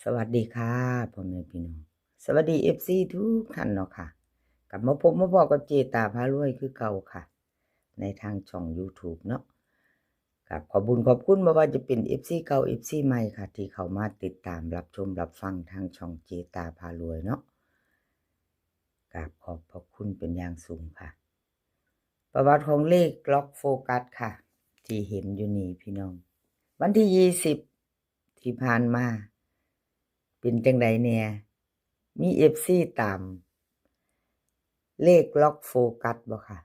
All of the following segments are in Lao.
ສະຫວັດດີຄ່ະ ພໍ່ແມ່ພີ່ນ້ອງ ສະຫວັດດີ ເອັຟຊີ ທຸກທ່ານເນາະຄ່ະ. ກັບມາພົບມາພໍ້ກັບເຈຕາພາລວຍຄືເກົ່າຄ່ະ ໃນທາງຊ່ອງ YouTube ເນາະ. ກາບຂອບບຸນຂອບຄຸນ ບໍ່ວ່າຈະເປັນ ເອັຟຊີ ເກົ່າ ເອັຟຊີ ໃໝ່ຄ່ະ ທີ່ເຂົ້າມາຕິດຕາມ ຮັບຊົມ ຮັບຟັງທາງຊ່ອງເຈຕາພາລວຍເນາະ. ກາບຂອບພະຄຸນເປັນຢ່າງສູງຄ່ະ. ປະຫວັດຂອງເລກລັອກໂຟກັສຄ່ະ ທີ່ເຫັນຢູ່ນີ້ພີ່ນ້ອງ ວັນທີຊາວ ທີ່ຜ່ານມາເປັນຈັ່ງໃດແດ່? ມີ ເອັຟຊີ ຕາມເລກລັອກໂຟກັສບໍ່ຄະ?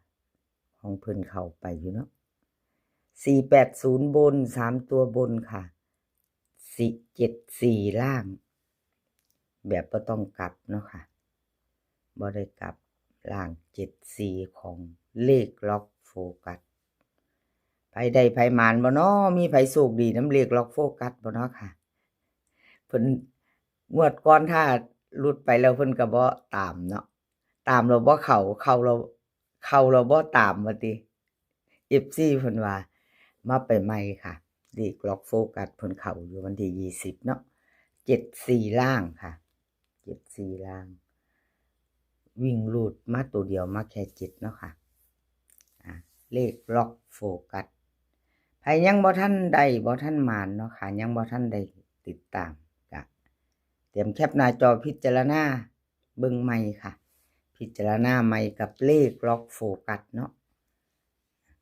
ຂອງເພິ່ນເຂົ້າໄປຢູ່ເນາະ ສີ່ແປດສູນ ບົນ ສາມຕົວບົນຄ່ະ ເຈັດສີ່ລ່າງ ແບບບໍ່ຕ້ອງກັບເນາະຄ່ະ ບໍ່ໄດ້ກັບ ລ່າງ ເຈັດສີ່ ຂອງເລກລັອກໂຟກັສ. ໃຜໄດ້ໃຜໝານບໍ່ນໍ? ມີໃຜໂຊກດີນຳເລກລັອກໂຟກັສບໍ່ນໍຄ່ະ? ເພິ່ນ ງວດກ່ອນຖ້າຫຼຸດໄປແລ້ວເພິ່ນກໍບໍ່ຕາມເນາະ ຕາມແລ້ວບໍ່ເຂົ້າ ເຂົ້າແລ້ວ ເຂົ້າແລ້ວບໍ່ຕາມວ່າຕິ. ເອັຟຊີ ເພິ່ນວ່າ ມາໄປໃໝ່ຄ່ະ ເລກລັອກໂຟກັສເພິ່ນເຂົ້າຢູ່ວັນທີຊາວເນາະ ເຈັດສີ່ລ່າງຄ່ະ ເຈັດສີ່ລ່າງ ວິ່ງຮູດມາໂຕດຽວ ມາແຄ່ເຈັດເນາະຄ່ະ. ອາ ເລກລັອກໂຟກັສ ໃຜຍັງບໍ່ທັນໄດ້ ບໍ່ທັນໝານເນາະຄ່ະ ຍັງບໍ່ທັນໄດ້ຕິດຕາມ ກະຕຽມແຄປໜ້າຈໍພິຈາລະນາ ເບິ່ງໃໝ່ຄ່ະ ພິຈາລະນາໃໝ່ກັບເລກລັອກໂຟກັສເນາະ.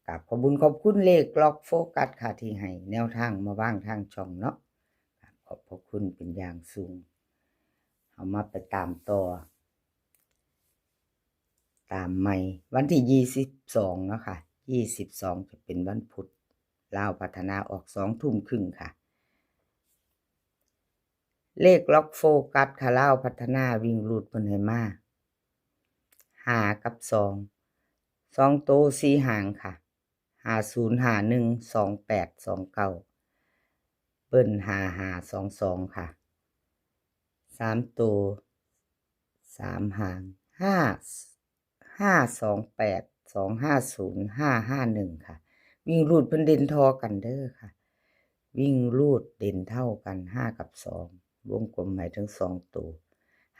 ກາບຂອບບຸນຂອບຄຸນເລກລັອກໂຟກັສຄ່ະ ທີ່ໃຫ້ແນວທາງມາວາງທາງຊ່ອງເນາະ ກາບຂອບພະຄຸນເປັນຢ່າງສູງ. ເຮົາມາໄປຕາມຕໍ່ ຕາມໃໝ່ ວັນທີຊາວສອງເນາະຄ່ະ ຊາວສອງຈະເປັນວັນພຸດ ລາວພັດທະນາອອກສອງທຸ່ມຄຶ່ງຄ່ະ. ເລກລັອກໂຟກັສຄ່ະ ລາວພັດທະນາ ວິ່ງຮູດເພິ່ນໃຫ້ມາ ຫ້າກັບສອງ ສອງໂຕສີ່ຫາງຄ່ະ ຫ້າສູນ ຫ້າໜຶ່ງ ສອງແປດ ສອງເກົ້າ ເບິ້ນ ຫ້າຫ້າ ສອງສອງຄ່ະ ສາມໂຕສາມຫາງ ຫ້າ ຫ້າສອງແປດ ສອງຫ້າສູນ ຫ້າຫ້າໜຶ່ງຄ່ະ. ວິ່ງຮູດເພິ່ນເດັ່ນທໍ່ກັນເດີຄ່ະ ວິ່ງຮູດເດັ່ນເທົ່າກັນ ຫ້າກັບສອງ ວົງກົມໃຫ້ທັງສອງໂຕ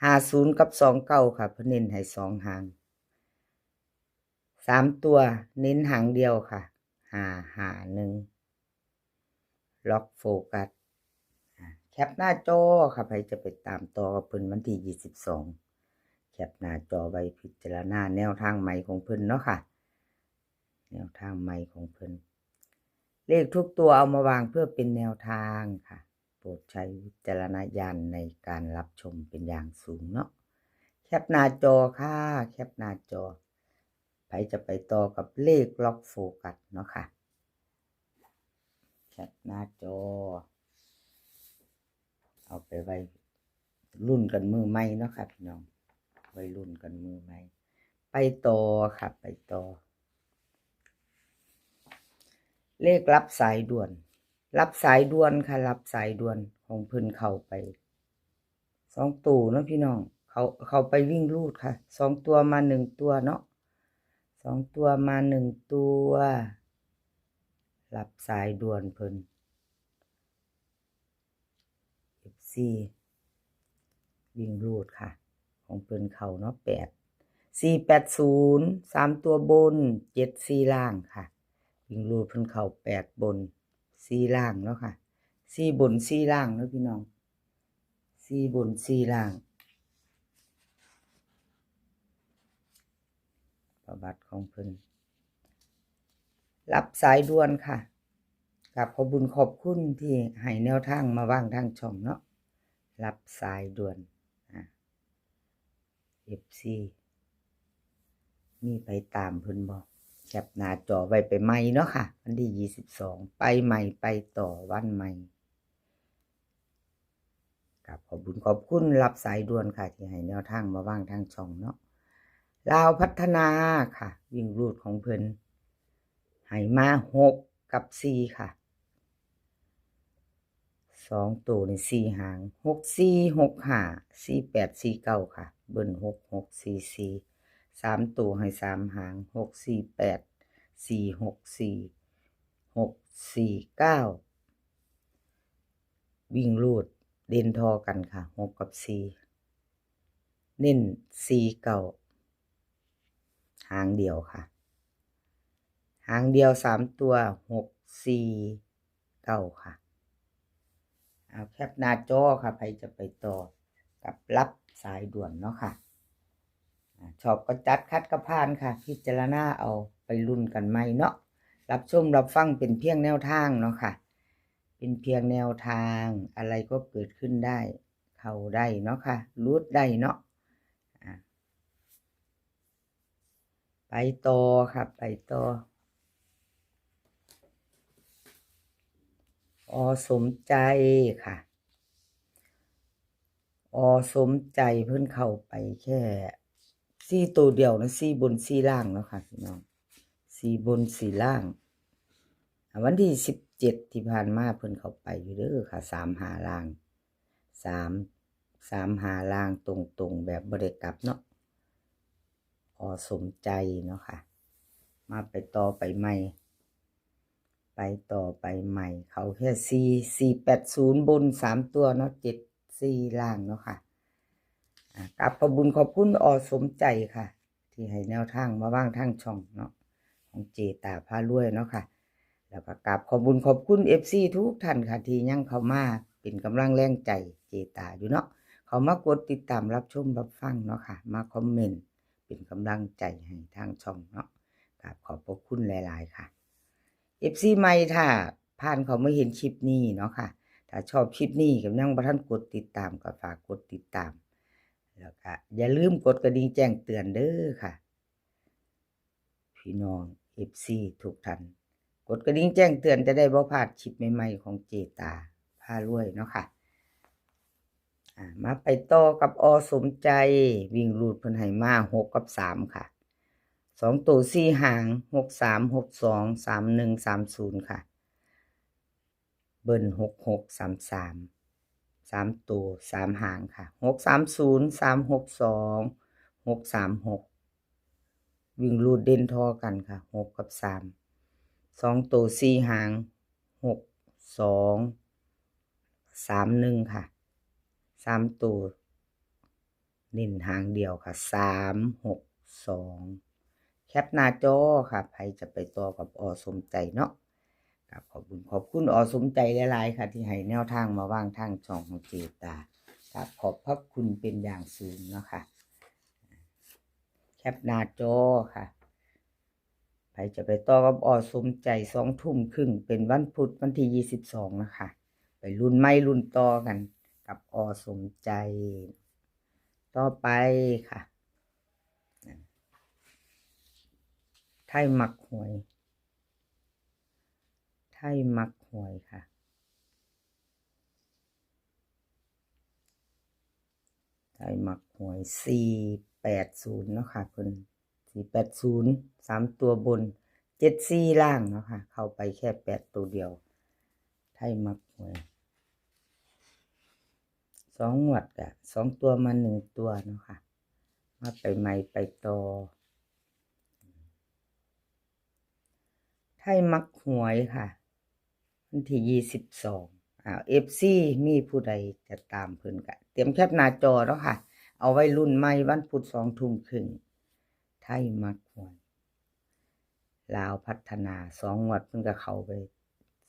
ຫ້າສູນກັບສອງເກົ້າຄ່ະ ເພິ່ນເນັ້ນໃຫ້ສອງຫາງ ສາມຕົວເນັ້ນຫາງດຽວຄ່ະ ຫ້າຫ້າໜຶ່ງ ລັອກໂຟກັສ. ອາ ແຄປໜ້າຈໍຄ່ະ ໃຜຈະໄປຕາມຕໍ່ກັບເພິ່ນວັນທີຊາວສອງ ແຄປໜ້າຈໍໄວ້ພິຈາລະນາແນວທາງໃໝ່ຂອງເພິ່ນເນາະຄ່ະ ແນວທາງໃໝ່ຂອງເພິ່ນ. ເລກທຸກຕົວເອົາມາວາງເພື່ອເປັນແນວທາງຄ່ະ ໂປດໃຊ້ວິຈາລະນະຍານໃນການຮັບຊົມເປັນຢ່າງສູງເນາະ. ແຄປໜ້າຈໍຄ່ະ ແຄປໜ້າຈໍ ໃຜຈະໄປຕໍ່ກັບເລກລັອກໂຟກັສເນາະຄ່ະ ແຄປໜ້າຈໍ ເອົາໄປໄວ້ລຸ້ນກັນມື້ໃໝ່ເນາະຄ່ະພີ່ນ້ອງ ໄວ້ລຸ້ນກັນມື້ໃໝ່. ໄປຕໍ່ຄ່ະ ໄປຕໍ່ ເລກຮັບສາຍດ່ວນ ຮັບສາຍດ່ວນຄ່ະ ຮັບສາຍດ່ວນ ຂອງເພິ່ນເຂົ້າໄປສອງໂຕເນາະພີ່ນ້ອງ ເຂົ້າ ເຂົ້າໄປວິ່ງຮູດຄ່ະ ສອງຕົວມາໜຶ່ງຕົວເນາະ ສອງຕົວມາໜຶ່ງຕົວ ຮັບສາຍດ່ວນເພິ່ນ ເອັຟຊີ ວິ່ງຮູດຄ່ະ ຂອງເພິ່ນເຂົ້າເນາະ ແປດ ສີ່ແປດສູນ ສາມຕົວບົນ ເຈັດສີ່ລ່າງຄ່ະ. ວິ່ງຮູດເພິ່ນເຂົ້າແປດບົນສີ່ລ່າງເນາະຄ່ະ ສີ່ບົນສີ່ລ່າງເນາະພີ່ນ້ອງ ສີ່ບົນສີ່ລ່າງ. ປະຫວັດຂອງເພິ່ນ ຮັບສາຍດ່ວນຄ່ະ ກາບຂອບບຸນຂອບຄຸນທີ່ໃຫ້ແນວທາງມາວາງທາງຊ່ອງເນາະ ຮັບສາຍດ່ວນ. ອາ ເອັຟຊີ ມີໄປຕາມເພິ່ນບໍ່? ແຄປໜ້າຈໍໄວ້ໄປໃໝ່ເນາະຄ່ະ ວັນທີຊາວສອງ ໄປໃໝ່ ໄປຕໍ່ວັນໃໝ່. ກາບຂອບບຸນຂອບຄຸນ ຮັບສາຍດ່ວນຄ່ະ ທີ່ໃຫ້ແນວທາງມາວາງທາງຊ່ອງເນາະ. ລາວພັດທະນາຄ່ະ ວິ່ງຮູດຂອງເພິ່ນໃຫ້ມາຫົກກັບສີ່ຄ່ະ ສອງໂຕນີ້ສີ່ຫາງ ຫົກສີ່ ຫົກຫ້າ ສີ່ແປດ ສີ່ເກົ້າຄ່ະ ເບິ້ນ ຫົກຫົກ ສີ່ສີ່ ສາມໂຕໃຫ້ສາມຫາງ ຫົກສີ່ແປດ ສີ່ຫົກສີ່ ຫົກສີ່ເກົ້າ. ວິ່ງຮູດ ເດັ່ນທໍ່ກັນຄ່ະ ຫົກກັບສີ່ ເນັ້ນສີ່ເກົ້າ ຫາງດຽວຄ່ະ ຫາງດຽວສາມຕົວ ຫົກສີ່ເກົ້າຄ່ະ. ເອົາ ແຄປໜ້າຈໍຄ່ະ ໃຜຈະໄປຕໍ່ກັບລັບສາຍດ່ວນເນາະຄ່ະ. ອາ ຊອບກໍຈັດ ຂັດກໍຜ່ານຄ່ະ ພິຈາລະນາເອົາ ໄປລຸ້ນກັນໃໝ່ເນາະ. ຮັບຊົມຮັບຟັງເປັນພຽງແນວທາງເນາະຄ່ະ ເປັນພຽງແນວທາງ ອະໄລກໍເກີດຂຶ້ນໄດ້ ເຂົ້າໄດ້ເນາະຄ່ະ ຫຼຸດໄດ້ເນາະ. ອາ ໄປຕໍ່ຄ່ະ ໄປຕໍ່ ອ ສົມໃຈຄ່ະ. ອ ສົມໃຈເພິ່ນເຂົ້າໄປແຄ່ສີ່ໂຕດຽວນະ ສີ່ບົນສີ່ລ່າງເນາະຄ່ະພີ່ນ້ອງ ສີ່ບົນສີ່ລ່າງ. ອາ ວັນທີສິບເຈັດທີ່ຜ່ານມາເພິ່ນເຂົ້າໄປຢູ່ເດີຄ່ະ ສາມຫ້າລ່າງ ສາມ ສາມຫ້າລ່າງຕົງໆ ແບບບໍ່ໄດ້ກັບເນາະ ອ ສົມໃຈເນາະຄ່ະ. ມາໄປຕໍ່ໄປໃໝ່ ໄປຕໍ່ໄປໃໝ່ ເຂົ້າແຄ່ສີ່ ສີ່ແປດສູນບົນສາມຕົວເນາະ ເຈັດສີ່ລ່າງເນາະຄ່ະ. ອາ ກາບຂອບບຸນຂອບຄຸນ ອ ສົມໃຈຄ່ະ ທີ່ໃຫ້ແນວທາງມາວາງທາງຊ່ອງເນາະ ຂອງເຈຕາພາລວຍເນາະຄ່ະ. ແລ້ວກໍກາບຂອບບຸນຂອບຄຸນເອັຟຊີທຸກທ່ານຄ່ະ ທີ່ຍັງເຂົ້າມາເປັນກຳລັງແຮງໃຈເຈຕາຢູ່ເນາະ ເຂົ້າມາກົດຕິດຕາມ ຮັບຊົມຮັບຟັງເນາະຄ່ະ ມາຄອມເມັນ ເປັນກຳລັງໃຈໃຫ້ທາງຊ່ອງເນາະ ກາບຂອບພະຄຸນຫຼາຍໆຄ່ະ. ເອັຟຊີໃໝ່ ຖ້າຜ່ານເຂົ້າມາເຫັນຄລິບນີ້ເນາະຄ່ະ ຖ້າຊອບຄລິບນີ້ ກໍຍັງບໍ່ທັນກົດຕິດຕາມ ກໍຝາກກົດຕິດຕາມ ແລ້ວກະຢ່າລືມກົດກະດິ່ງແຈ້ງເຕືອນເດີຄ່ະ ພີ່ນ້ອງເອັຟຊີທຸກທ່ານ. ກົດກະດິ່ງແຈ້ງເຕືອນ ຈະໄດ້ບໍ່ພາດຄລິບໃໝ່ໆຂອງເຈຕາພາລວຍເນາະຄ່ະ. ອາ ມາໄປຕໍ່ກັບ ອ ສົມໃຈ ວິ່ງຮູດເພິ່ນໃຫ້ມາຫົກກັບສາມຄ່ະ ສອງໂຕສີ່ຫາງ ຫົກສາມ ຫົກສອງ ສາມໜຶ່ງ ສາມສູນຄ່ະ ເບິ້ນຫົກຫົກ ສາມສາມ ສາມໂຕສາມຫາງຄ່ະ ຫົກສາມສູນ ສາມຫົກສອງ ຫົກສາມຫົກ. ວິ່ງຮູດເດັ່ນທໍ່ກັນຄ່ະ ຫົກກັບສາມ ສອງໂຕສີ່ຫາງ ຫົກສອງ ສາມໜຶ່ງຄ່ະ ສາມໂຕເນັ້ນຫາງດຽວຄ່ະ ສາມຫົກສອງ. ແຄປໜ້າຈໍຄ່ະ ໃຜຈະໄປຕໍ່ກັບ ອ ສົມໃຈເນາະ ກາບຂອບບຸນຂອບຄຸນ ອ ສົມໃຈຫຼາຍໆຄ່ະ ທີ່ໃຫ້ແນວທາງມາວາງທາງຊ່ອງຂອງເຈຕາ ກາບຂອບພະຄຸນເປັນຢ່າງສູງເນາະຄ່ະ. ແຄປໜ້າຈໍຄ່ະ ໃຜຈະໄປຕໍ່ກັບ ອ ສົມໃຈ ສອງທຸ່ມຄຶ່ງ ເປັນວັນພຸດ ວັນທີຊາວສອງນະຄະ ໄປລຸ້ນໃໝ່ລຸ້ນຕໍ່ກັນກັບ ອ ສົມໃຈ ຕໍ່ໄປຄ່ະ. ໄທມັກຫວຍ ໄທມັກຫວຍຄ່ະ. ໄທມັກຫວຍ ສີ່ແປດສູນເນາະຄ່ະ ເພິ່ນ ສີ່ແປດສູນ ສາມຕົວບົນ ເຈັດສີ່ລ່າງເນາະຄ່ະ ເຂົ້າໄປແຄ່ແປດໂຕດຽວ. ໄທມັກຫວຍ ສອງງວດກະສອງຕົວມາໜຶ່ງຕົວເນາະຄ່ະ. ມາໄປໃໝ່ໄປຕໍ່ ໄທມັກຫວຍຄ່ະ ວັນທີຊາວສອງ ອາ ເອັຟຊີ ມີຜູ້ໃດຈະຕາມເພິ່ນກະຕຽມແຄປໜ້າຈໍເນາະຄ່ະ ເອົາໄວ້ລຸ້ນໃໝ່ວັນພຸດ ສອງທຸ່ມຄຶ່ງ ໄທມັກຫວຍ ລາວພັດທະນາ ສອງງວດເພິ່ນກະເຂົ້າໄປ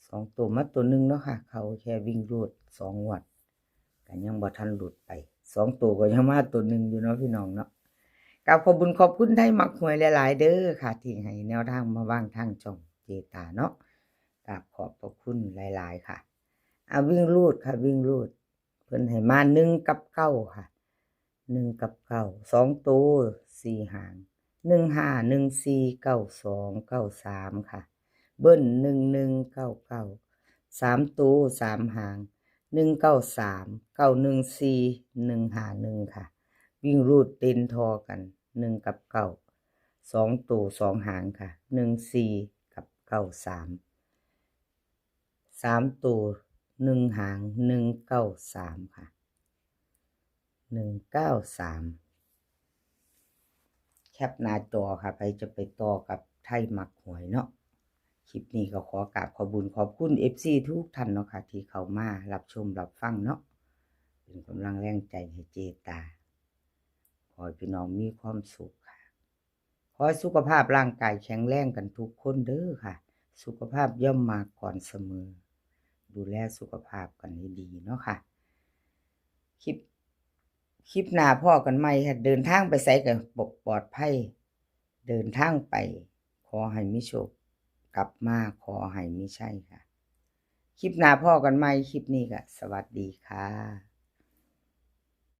ສອງໂຕມາໂຕໜຶ່ງເນາະຄ່ະ ເຂົ້າແຄ່ວິ່ງຮູດ ສອງງວດ ກະຍັງບໍ່ທັນຫຼຸດໄປ ສອງໂຕກະຍັງມາໂຕໜຶ່ງຢູ່ເນາະພີ່ນ້ອງເນາະ. ກາບຂອບບຸນຂອບຄຸນໄທມັກຫວຍຫຼາຍໆເດີຄ່ະ ທີ່ໃຫ້ແນວທາງມາວາງທາງຊ່ອງເຈຕາເນາະ ກາບຂອບພະຄຸນຫຼາຍໆຄ່ະ. ອາ ວິ່ງຮູດຄ່ະ ວິ່ງຮູດ ເພິ່ນໃຫ້ມາໜຶ່ງກັບເກົ້າຄ່ະ ໜຶ່ງກັບເກົ້າ ສອງໂຕສີ່ຫາງ ໜຶ່ງຫ້າ ໜຶ່ງສີ່ ເກົ້າສອງ ເກົ້າສາມຄ່ະ ເບິ້ນ ໜຶ່ງໜຶ່ງ ເກົ້າເກົ້າ ສາມໂຕສາມຫາງ ໜຶ່ງເກົ້າສາມ ເກົ້າໜຶ່ງສີ່ ໜຶ່ງຫ້າໜຶ່ງຄ່ະ. ວິ່ງຮູດເດັ່ນທໍ່ກັນ ໜຶ່ງກັບເກົ້າ ສອງໂຕສອງຫາງຄ່ະ ໜຶ່ງສີ່ກັບເກົ້າສາມ ສາມໂຕໜຶ່ງຫາງ ໜຶ່ງເກົ້າສາມຄ່ະ ໜຶ່ງເກົ້າສາມ. ແຄປໜ້າຈໍຄ່ະ ໃຜຈະໄປຕໍ່ກັບໄທມັກຫວຍເນາະ. ຄລິບນີ້ກໍຂໍກາບຂອບບຸນຂອບຄຸນເອັຟຊີທຸກທ່ານເນາະຄ່ະ ທີ່ເຂົ້າມາຮັບຊົມຮັບຟັງເນາະ. เป็นกำลังแรงใจให้เจตา ขอให้พี่น้องมีความสุขค่ะ ขอให้สุขภาพร่างกายแข็งแรงกันทุกคนเด้อค่ะ สุขภาพย่อมมาก่อนเสมอ ดูแลสุขภาพกันให้ดีเนาะค่ะ คลิป คลิปหน้าพ้อกันใหม่ค่ะ เดินทางไปไสก็ปลอดภัย เดินทางไปขอให้มีโชค กลับมาขอให้มีชัยค่ะ คลิปหน้าพ้อกันใหม่ คลิปนี้ก็สวัสดีค่ะ